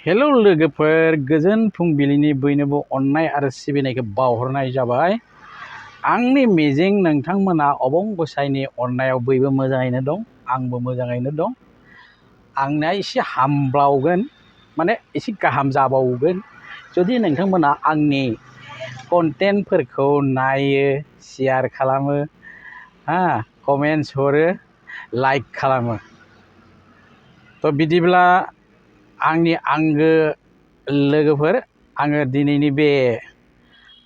Hello लोगोफोर गोजोन फुंबिलिनि बयनोबो अननाय आरो सिबिनायखौ बावहरनाय जाबाय। आंनि मिजिं नोंथांमोना अबं गसाइनि अननायाव बयबो मोजाङैनो दं, आंबो मोजाङैनो दं। आंना एसे हामब्लावगोन, माने एसे गाहाम जाबावगोन जुदि नोंथांमोना आंनि कन्टेन्टफोरखौ नायो, शेयार खालामो, कमेन्ट्स हरो, लाइक खालामो। थ' बिदिब्ला आंनि आंगो लोगोफोर, आङो दिनैनि बे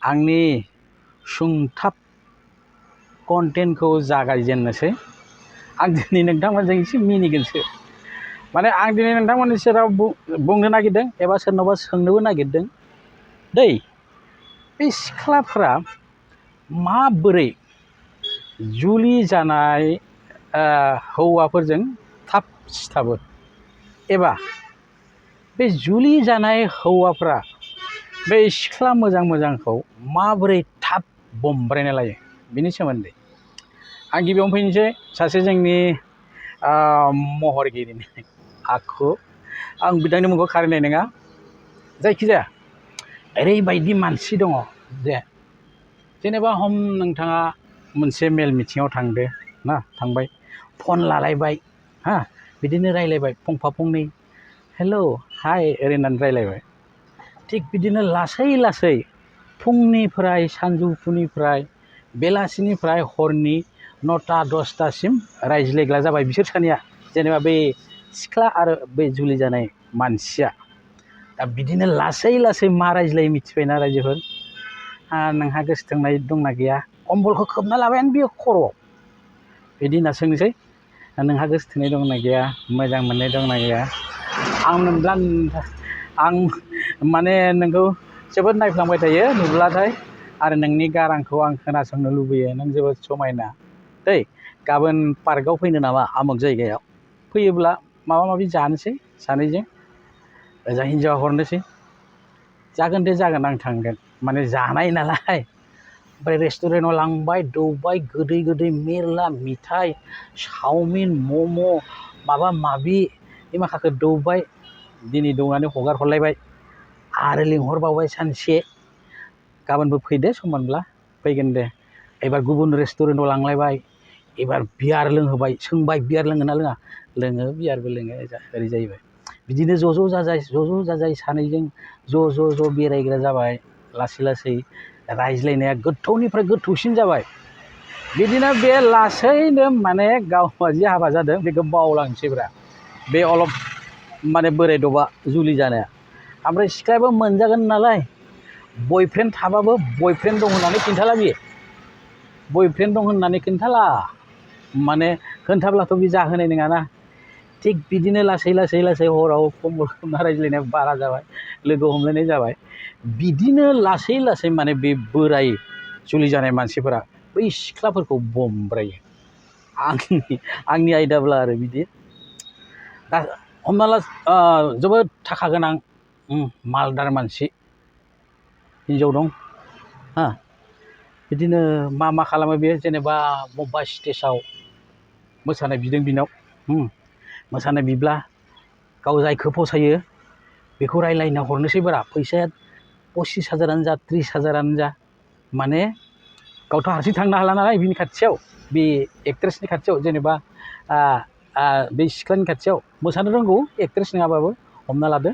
आंनि सुंथाब कन्टेन्टखौ जागायजेननोसै। आं दिनै नोंथांमोनजों एसे मिनिगोनसो, माने आं दिनै नोंथांमोननि सेराव बुंनो नागिरदों एबा सोरनावबा सोंनोबो नागिरदों दै, बे सिख्लाफोरा माबोरै जुलि जानाय हौवाफोरजों थाब सिथाबो, एबा बे जुलि जानाय हौवाफ्रा बे सिख्ला मोजां मोजांखौ माबोरै थाब बमब्रायना लायो, बिनि सोमोन्दै आं गिबियावनो फैनोसै। सासे जोंनि महरगिरिनि आखु, आं बिथांनि मुंखौ खारिनाय नङा। जायखिजाया ओरैबायदि मानसि दङ जे जेनेबा नोंथाङा मोनसे मेल मिथिङाव थांबाय, फन लालायबाय, बिदिनो रायलायबाय फंफा फंनै, हेलौ हाय ओरै होननानै रायलायबाय। थिग बिदिनो लासै लासै फुंनिफ्राय सानजौफुनिफ्राय बेलासिनिफ्राय हरनि 9टा-10टासिम रायज्लायग्रा जाबाय बिसोर सानैया, जेनेबा बे सिख्ला आरो बे जुलि जानाय मानसिया। दा बिदिनो लासै लासै मा रायज्लायो मिथिबायना रायजोफोर? नोंहा गोसोथोंनाय दंना गैया? कम्बलखौ खोबना लाबायानो बियो खर'आव। बिदि होनना सोंनोसै, नोंहा गोसोथोनाय दंना गैया, मोजां मोननाय दंना गैया? आं माने नोंखौ जोबोद नायफ्लांबाय थायो नुब्लाथाय, आरो नोंनि गारांखौ आं खोनासंनो लुबैयो। नों जोबोद समायना दै, गाबोन पार्कआव फैनो नामा आमुक जायगायाव? फैयोब्ला माबा माबि जानोसै सानैजों, ओजा हिन्जावा हरनोसै। जागोन दे जागोन, आं थांगोन, माने जानाय नालाय। ओमफ्राय रेस्टुरेन्टआव लांबाय, दौबाय, गोदै गोदै मेरला मिथाइ, चावमिन, मम', माबा माबि बे माखाखौ दौबाय। दिनै दौनानै हगार हरलायबाय, आरो लिंहरबावबाय सानसे, गाबोनबो फैदो सम मोनब्ला। फैगोन दे। एबार गुबुन रेस्टुरेन्टआव लांलायबाय, एबार बियार लोंहोबाय, सोंबाय बियार लोङोना लोङा? लोङो, बियारबो लोङो, ओरै जाहैबाय। बिदिनो ज' जाजाय सानैजों ज' बेरायग्रा जाबाय। लासै लासै रायज्लायनाया गोथौनिफ्राय गोथौसिन जाबाय। बिदिनो बे लासैनो माने गावहा जि हाबा जादों बेखौ बावलांसैब्रा, बे अलप माने बोरायदबा जुलि जानाया। ओमफ्राय सिख्लायाबो मोनजागोन नालाय, बयफ्रेन्ड थाबाबो बयफ्रेन्ड दं होननानै खिन्थाला बियो। बयफ्रेन्ड दं होननानै खिन्थाला, माने खोन्थाब्लाथ' बे जाहोनाय नङाना। थिग बिदिनो लासै लासै हराव कम्बल खोबना रायज्लायनाया बारा जाबाय, लोगो हमलायनाय जाबाय। बिदिनो लासै लासै माने बे बोराय जुलि जानाय मानसिफोरा बै सिख्लाफोरखौ बमब्रायो। आंनि आयदाब्ला आरो बिदि। दा हमना ला जोबोद थाखा गोनां मालदार मानसि हिन्जाव दं, बिदिनो मा खालामो बेयो, जेनेबा बबेबा स्टेजाव मोसानाय बिदों बिनाव, मोसानाय बिब्ला गाव जायखौ फसायो बेखौ रायज्लायना हरनोसै बारा। फैसाया 25,000 जा 30,000 जा, माने गावथ' हारसिं थांनो हाला नालाय बिनि खाथियाव, बे एक्ट्रेसनि खाथियाव, जेनेबा बे सिख्लानि खाथियाव। मोसानो रोंगौ एक्ट्रेस नङाबाबो, हमना लादो।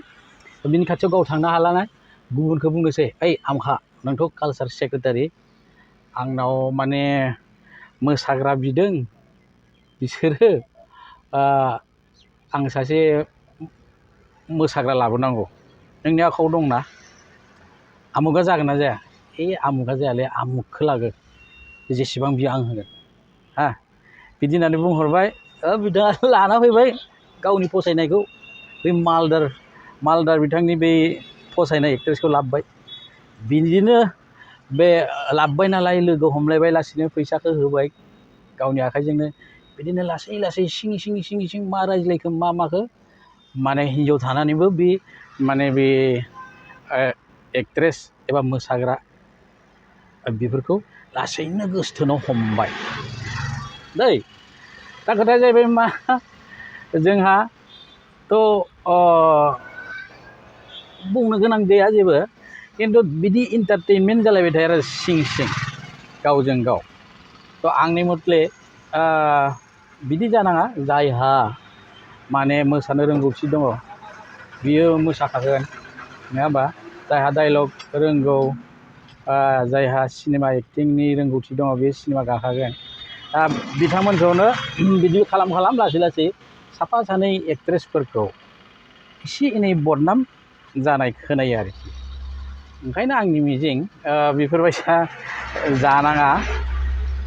बिनि खाथियाव गाव थांनो हालाना, गुबुनखौ बुंनोसै, ओइ आमखा, नोंथ' कालचार सेक्रेटारि, आंनाव माने मोसाग्रा बिदों बिसोरो, आं सासे मोसाग्रा लाबोनांगौ, नोंनि आखायाव दंना? आमुगा जागोन ना जाया? आमुगा जायालै, आमुगखौ लागो, जेसेबां बियो आं होगोन। बिदि होननानै बुंहरबाय। बिथाङा लाना फैबाय गावनि फसायनायखौ, बै मालदार बिथांनि बै फसायनाय एक्ट्रेसखौ लाबोबाय। बिदिनो बे लाबोबाय नालाय, लोगो हमलायबाय, लासैनो फैसाखौ होबाय गावनि आखाइजोंनो। बिदिनो लासै लासै सिं मा रायज्लायखो मा माखो, माने हिन्जाव थानानैबो बे माने बे एक्ट्रेस एबा मोसाग्रा बेफोरखौ लासैनो गोसोथोनो हमबाय दै। दा खोथाया जाहैबाय मा, जोंहाथ' बुंनो गोनां गैया जेबो खिन्थु बिदि इन्टारटेनमेन्ट जालायबाय थायो आरो सिं सिं गावजों गाव थ' आंनि मथले बिदि जानाङा जायहा माने मोसानो रोंगौथि दङ बियो मोसाखागोन नङा होमबा जायहा डाइलग रोंगौ जायहा सिनेमा एक्टिंनि रोंगौथि दङ बे सिनेमा गाखागोन बिथांमोनखौनो बिदि खालाम लासै लासै साफा सानै एक्ट्रेसफोरखौ एसे एनै बदनाम जानाय खोनायो आरोखि ओंखायनो आंनि मिजिं बेफोरबायसा जानाङा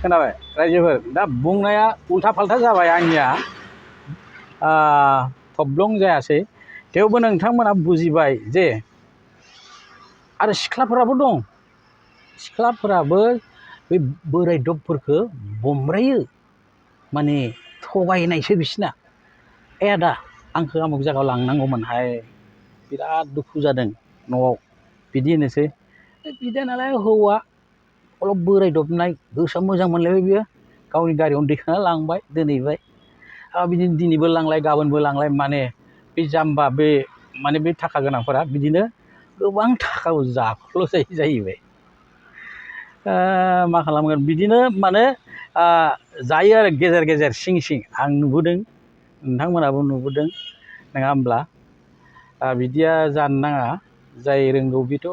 खोनाबाय रायजोफोर दा बुंनाया उल्था फाल्था जाबाय आंनिया थब्लं जायासै थेवबो नोंथांमोना बुजिबाय जे आरो सिख्लाफोराबो दं सिख्लाफोराबो बे बोराय दबफोरखौ बमब्रायो माने थगायनायसो बिसिना आदा आंखौ आमुक जायगायाव लांनांगौमोनहाय बिराद दुखु जादों न'आव बिदि होनोसै बिदा नालाय हौवा अलप बोरायदबनाय गोसोआ मोजां मोनलायबाय बियो गावनि गारियावनो दैखांना लांबाय दोनहैबाय बिदिनो दिनैबो लांलाय गाबोनबो लांलाय माने बे जाम्बा बे माने बे थाखा गोनांफोरा बिदिनो गोबां थाखाखौ जाख्ल'जाय जाहैबाय मा खालामगोन बिदिनो माने जायो आरो गेजेर गेजेर सिं सिं आं नुबोदों नोंथांमोनाबो नुबोदों नङा होमब्ला बिदिया जानो नाङा जाय रोंगौ बेथ'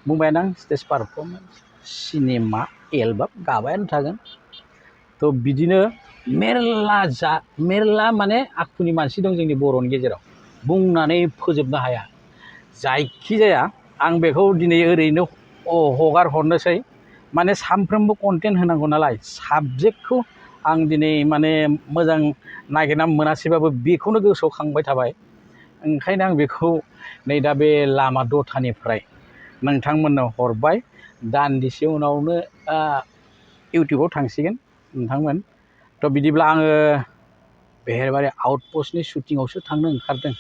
बुंबायानो आं स्टेज पारफरमेन्स सिनेमा एलबाम गाबायानो थागोन थ' बिदिनो मेरला माने आखुनि मानसि दं जोंनि बर'नि गेजेराव बुंनानै फोजोबनो हाया जायखिजाया आं बेखौ दिनै ओरैनो हगार हरनोसै माने सानफ्रोमबो कन्टेन्ट होनांगौ नालाय साबजेक्टखौ आं दिनै माने मोजां नागिरना मोनासैबाबो बेखौनो गोसोआव खांबाय थाबाय ओंखायनो आं बेखौ नै दा बे लामा दथानिफ्राय नोंथांमोननो हरबाय दान्दिसे उनावनो इउटिउबाव थांसिगोन नोंथांमोन थ' बिदिब्ला आङो बेहेरबारि आउटपस्टनि शुटिंआवसो थांनो ओंखारदों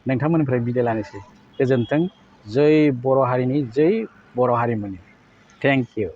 नोंथांमोननिफ्राय बिदाय लानोसै गोजोन्थों जै बर' हारिनि जै बर' हारिमुनि थेंक इउ